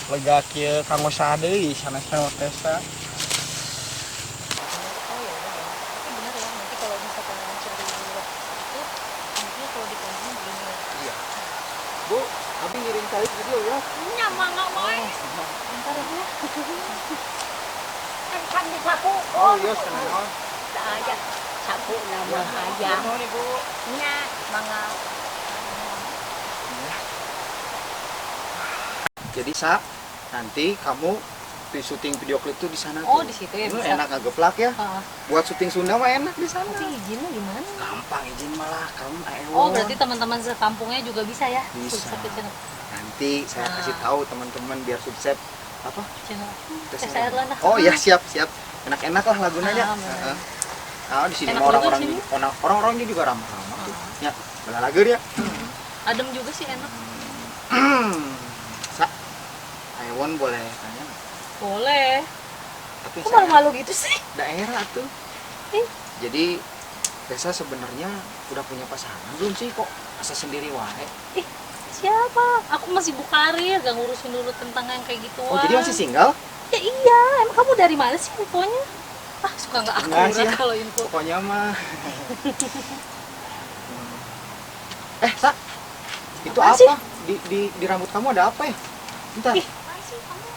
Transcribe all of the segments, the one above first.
Lega kieu kanggo saha deui sanes Tesa. Oh ya udah dong. Tapi benar ya, nanti kalau misalkan cari lokasi itu, enaknya kalau di kampung begini ya. Iya. Bu, abi ngiring cai video ya. Nya mangga wae. Bentar ya, Bu. Kan disapu. Oh iya, senang. Aya sapu nama aya. Nuhun, Ibu. Nya mangga. Jadi Sa, nanti kamu di syuting video klip tuh di sana Oh, tuh. di situ ya Hmm, bisa. enak ngegeplak ya. Heeh. Buat syuting Sunda mah enak di sana. Tapi izinnya gimana? Gampang izin malah kamu ayo. Oh, berarti teman-teman sekampungnya juga bisa ya? Bisa. Subscribe ke channel. Nanti saya Nah. kasih tahu teman-teman biar subscribe apa? Channel Tes Tessa Erlana. Oh ya, siap, siap. Enak-enak lah lagunya. Ah, benar. Heeh. Nah, di sini Enak mah orang-orang juga sini. orang-orang ini juga ramah-ramah tuh. Ya, balalager ya. Adem juga sih enak. Sa, Aiwon boleh tanya nggak? Boleh. Tapi Kok saya malu-malu gitu sih? daerah tuh. Ih. Jadi Tessa sebenarnya udah punya pasangan belum sih, kok asa sendiri wae? Ih, siapa? Aku masih bukarir, gak ngurusin dulu tentang yang kayak gituan. Oh, jadi masih single? Ya iya, emang kamu dari mana sih infonya? Ah, suka nggak Enggak sih akurat ya. kalau info. Pokoknya mah. Sa, itu Apaan apa? sih? Di rambut kamu ada apa ya? Bentar. Ih, apaan sih kamu?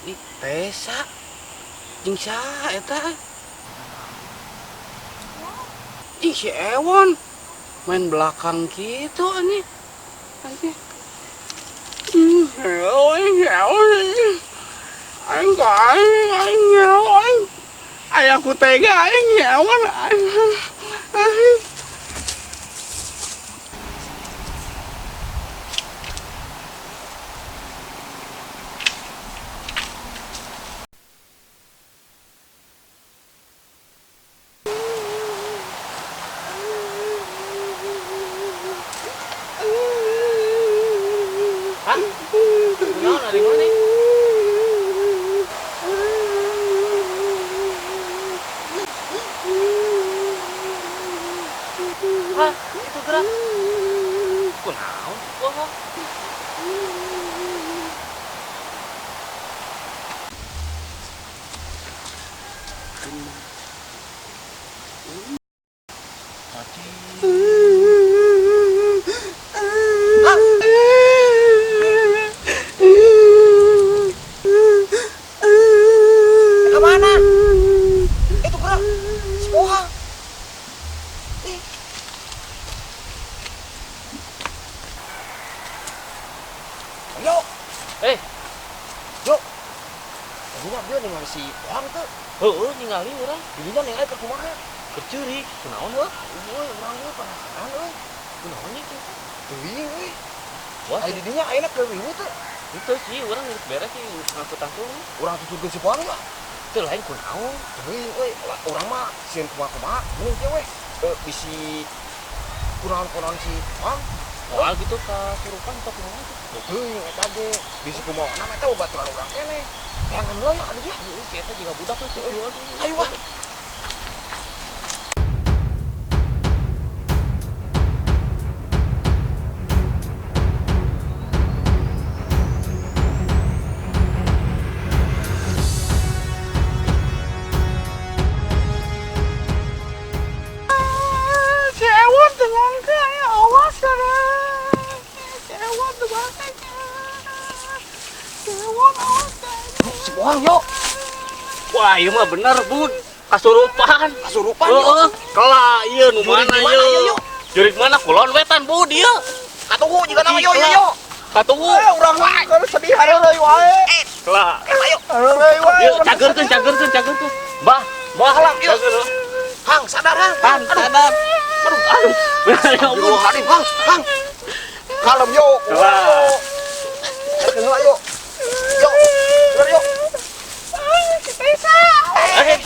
Ih, Tessa. Jeung saha eta? Ih, si Ewon. Main belakang gitu anjing. Anjing. Ewon, Ewon. Aing ka aing, aing Ewon. Aing aku tega aing Ewon. Aing. Aing. Hah? Kunaon ari mana? Hah? Itu gerak. Kunaon? Wah. Kemana? Itu gerak. Si Bohang. Ih. Yo. Eh. Yo. Tadinya dia ningali si Bohang tuh. Heueuh ningali urang. Dirinya ningali ke kumaha? Keur ceurik. Kunaon heuh? Euy, urang ge penasaran euy. Kunaon nya kitu? Teuing euy. Wah, Aya di dinya ayeuna keur riweuh teh. itu sih urang geus beres sih ngangkutan tuh. Urang tuturkeun si Bohang lah. Teu lain kunaon. Teuing euy, urang mah sieun kumaha-kumaha mending kieu weh. Bisi kunaon-kunaon si Bohang. Moal gitu kasurupan atau kumaha gitu. Teuing eta ge bisi kumaha nama eta babaturan urang keneh. Jangan heula ya ka dieu. Heueuh si eta juga budak tuh. Ayo wah. Si Ewon teu nyangka ya, awas kana. Si Ewon teu bangke. Si Ewon awas. Si Bohang yo. Wah, ieu mah bener, Bud. Kasurupan. Kasurupan yo. Heeh. Kela ieu nu Jurig mana di mana, ieu? yo? Jurig mana kulon wetan, Bud ieu. Katuhu juga nama yo yo yo. Katuhu. Urang mah kalau sedih hareureuy wae. Kela. Ayo. Hareureuy wae. Yuk, cagerkeun, cagerkeun, cagerkeun. Bah, bah Halang, yuk. Cager. Hang, sadar hang. Hang, Aduh. sadar. Aduh, aduh. Ya ampun. Aduh, hang, hang. Kalem yo. Kela. Cagerkeun heula yo. Yo. Sadar yo. Tessa. Eh,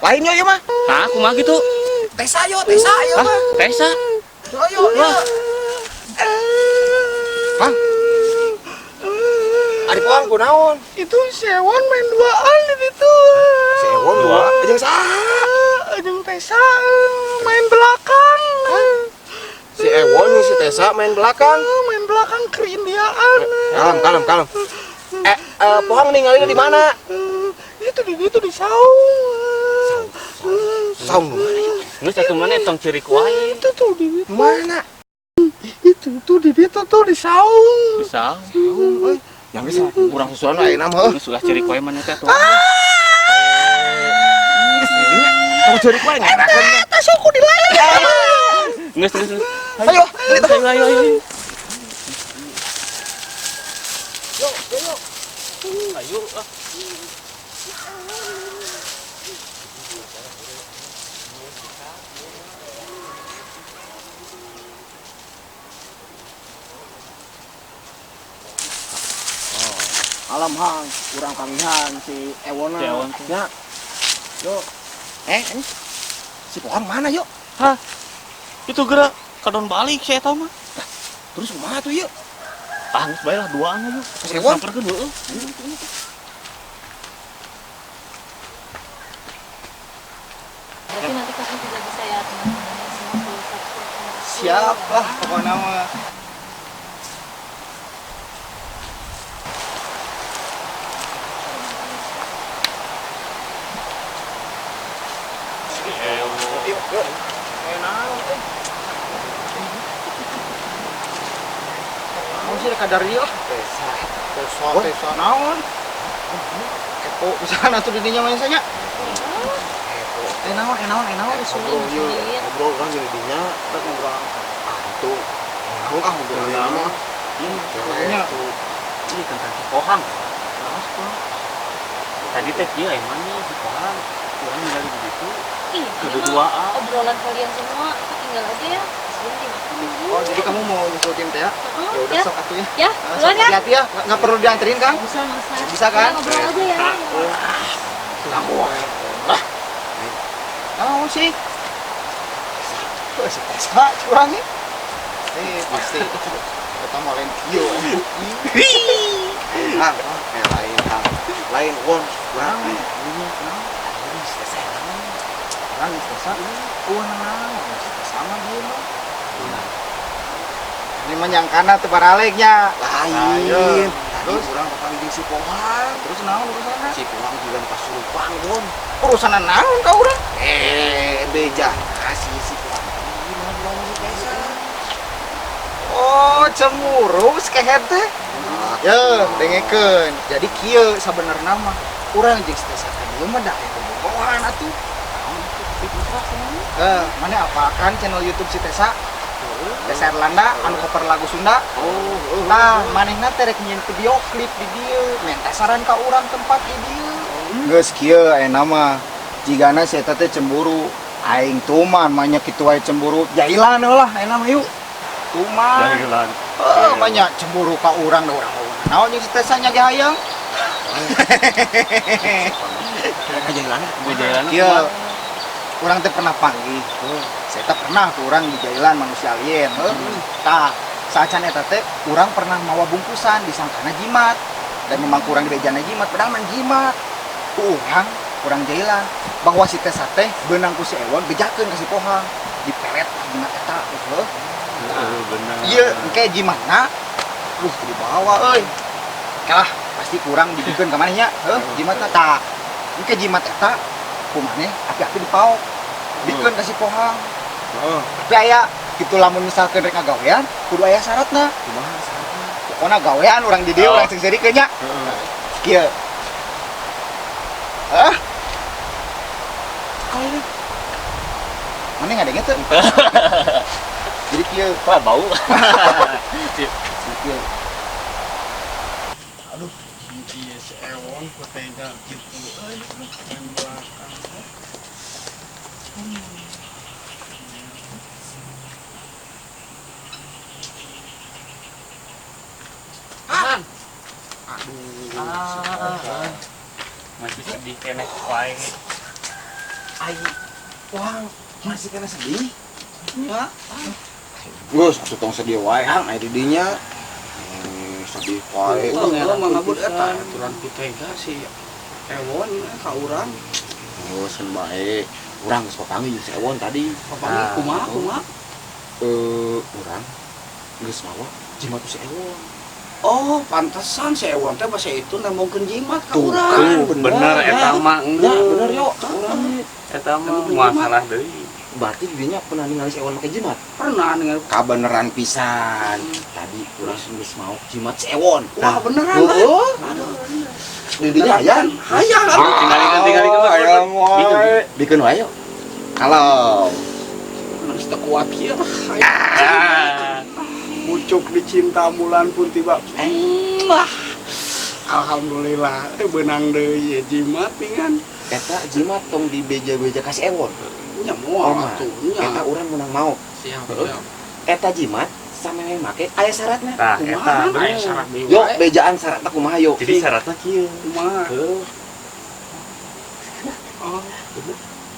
Lain yo ieu mah. nah, kumaha gitu? Tessa yo, Tessa yo Hah, mah. Tessa? Yo yo. Hang. Ari Bohang kunaon? Itu si Ewon main duaan di situ. Si Ewon dua. Jeung saha? Jeung Tessa main belakang. Ewon si Tesa main belakang. Main belakang kerindiaan. Kalem, kalem, kalem. Pohang ninggalin di mana? Itu di itu di saung. Saung di mana yuk? Geus atuh mana tong ceurik wae. Itu tuh di Mana? Itu tuh di itu tuh di saung. Di saung. Saung euy. Yang bisa urang susulan ayeuna mah heuh. Geus ulah ceurik wae mana teh atuh. Tong ceurik wae ngerakeun. Eta suku di lain. Geus geus. Ayo, Ayo ayo ayo. Yo, yo, yo. Ayo ah. Alam hang, urang panggihan si Ewona. Si Ewon. Ya. Yo. Ini si Pohang mana yuk? Hah? Itu gerak kadon balik si eta mah. Terus kumaha tuh yuk? Ah, geus bae lah duaan aja. Si Ewon? Samperkeun heueuh. Berarti nanti kamu juga bisa ya teman-temannya semua full subscribe sama aku. Siap lah pokoknya mah. Si Ewon. Yuk, yuk. Enak. Mau sih kadar ieu. Tesa. Tesa, tesa naon? Kepo pisan atuh di dinya mah nya. Kepo. Eh naon, eh naon, eh naon. Ngobrol yuk, ngobrol urang jeung di dinya, Rek ngobrol. Ah, itu. Naon ah ngobrol di dinya mah. Pokoknya Ini tentang si Pohang. Tadi teh kieu emangnya si Pohang urang ningali di ditu. Iya, ini Kudu mah duaan. obrolan kalian semua aku tinggal aja ya. Kasihan tim aku nunggu. Oh, jadi kamu mau nyusul tim teh ya? Heeh, Ya udah ya. sok atuh ya. Ya, Nah, duluan sok ya. hati-hati ya, nggak perlu dianterin kan? Nggak usah, nggak usah. Bisa kan? Kita ngobrol aja ya. Kamu. Naon sih? Tuh, si Tesa curang nih. Pasti. Kita mau lain kieu. Hang, lain hang. Lain won, urang. Ini naon? Ini si Tesa naon? Urang si Tesa. Oh, naon? Si Tesa mah ieu mah. Ini mah nyangkana teu baraleknya. Lain. Tadi Terus? urang papanggih jeung si Pohang. Terus naon urusanna? Si Pohang juga kasurupan won. Urusanna naon ka urang? Beja. Si si Pohang. Gimana ngobrol si Tesa? Oh, cemburu sekehet teh. Ya, dengekeun. Jadi kieu sabenerna mah urang jeung si Tesa teh ieu mah da aya bobogohan atuh. Mana apalkan channel YouTube si Tesa? Tesa Erlanda anu cover lagu Sunda. Oh, Nah, manehna teh rek nyieun video klip di dieu, minta saran ka urang tempat di dieu. Geus kieu ayeuna mah jigana si eta teh cemburu. Aing tuman mah kitu wae cemburu. Jailan lah ayeuna mah yuk. Tuman. Jahilan. Oh, banyak cemburu ka urang da urang mah naon jeung si Tesa nya ge hayang. Jahilan. Jahilan. Kieu urang teh pernah panggih. Saya teh pernah ku urang di jailan manusia alien. Heuh. Tah, saacan eta teh urang pernah mawa bungkusan disangkana jimat. Dan memang kurang di bejana jimat, padahal mah jimat. Ku urang, urang jailan bahwa si Tesa teh beunang ku si Ewon bejakeun ka si Pohang. Diperet lah jimat eta heuh. Heeh, bener. Ieu engke jimatna dibawa euy. Kalah pasti kurang dibikeun ka maneh nya, heuh jimatna tah. Engke jimat eta ku maneh api-api dipaok. Bikeun ka si Pohang. Heeh. Tapi aya kitu lamun misalkeun rek ngagawean kudu aya syaratna. Kumaha syaratna? Pokona gawean urang di dieu Oh. urang sing serikeun nya. Heeh. Kieu. Hah? Mana ngadenge teu? Jadi kieu. Wah, bau. Jadi kieu. Aduh, iya si Ewon ku tega gitu. Main belakang. Aduh. Masih sedih keneh wae. Ai, Pohang masih kena sedih. Ya. Geus atuh tong sedih wae hang aya di dinya. Sedih wae. Oh, mah ngabur eta. Aturan ku tega si Ewon ka urang. Geus bae. Urang geus papanggih jeung si Ewon tadi. Papanggih kumaha kumaha? Urang geus mawa jimat si Ewon. Oh, pantesan si Ewon teh bahasa itu nembongkeun jimat ka Tuh, urang. kan, Bener eta mah Ya, bener yo. Urang Eta mah masalah deui. berarti didinya pernah ningali si Ewon make jimat. Pernah ningali. Kabeneran pisan. Tadi urang geus mau jimat si Ewon. Wah, beneran. Heeh. Aduh. Didinya hayang. Hayang atuh. Tinggalikeun tinggalikeun. Hayang wae. Bikeun wae yo. Kalau Geus teu kuat kieu lah. Ah. Pucuk dicinta bulan pun tiba. Wah. Alhamdulillah, beunang deui ye jimat pingan. Eta jimat tong dibeja-beja ka si Ewon. Nya moal Oma, atuh nya. Eta urang menang mau. Siap, Heeh. siap. Eta jimat sameme make aya syaratna. Tah eta Kumaha aya bener. syarat deui Yo wae. bejaan syaratna kumaha yo. Jadi syaratna kieu. Kumaha? Heuh. Oh.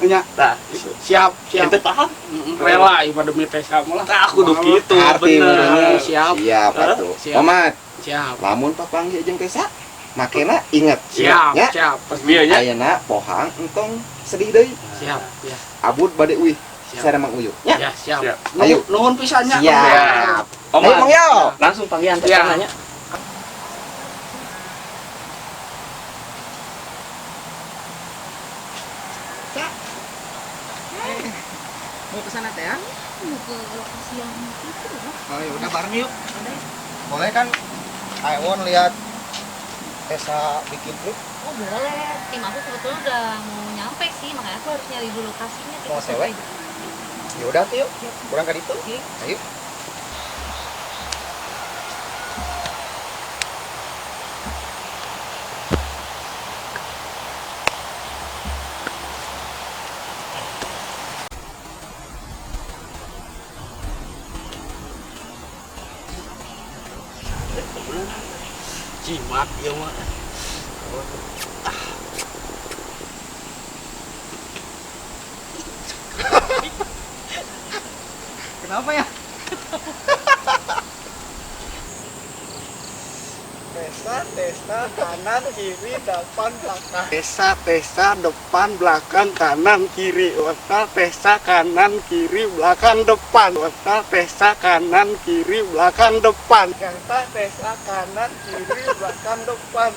Nya, Tah, siap, siap. ente paham? Rela ieu mah demi Tesa mah lah. Tah aku kudu kitu Arti bener. benernya. Siap. Siap atuh. Siap. Omat, Siap. lamun papanggih jeung Tesa, makena inget. Siap, Ya. siap. Pas bieu nya. Ayeuna pohang entong sedih deui. Siap, ya. Abud bade uih. Siap. Sareng Mang Uyu. Ya. Ya, siap. Siap. Ayo. Nuhun pisan nya. Siap. Omat, Ayo Mang Yo. langsung panggilan teh Ya. nanya. Mau ke sana teh ya? Mau ke lokasi yang itu loh. Oh ya udah bareng yuk. Ada ya? Boleh kan? Ewon lihat Tesa bikin klip. Oh boleh, tim aku kebetulan udah mau nyampe sih, makanya aku harus nyari dulu lokasinya. Kita Mau sewa? sampai. Ya udah tuh yuk. Kurang ke ditu. Oke. Ayo. Jimat ieu mah. Kenapa ya? Tesa, Tesa, kanan, kiri, depan, belakang. Tesa, Tesa, depan, belakang, kanan, kiri. Tesa, Tesa, kanan, kiri, belakang, depan. Tesa, Tesa, kanan, kiri, belakang, depan. Tesa, Tesa, kanan, kiri, belakang, depan.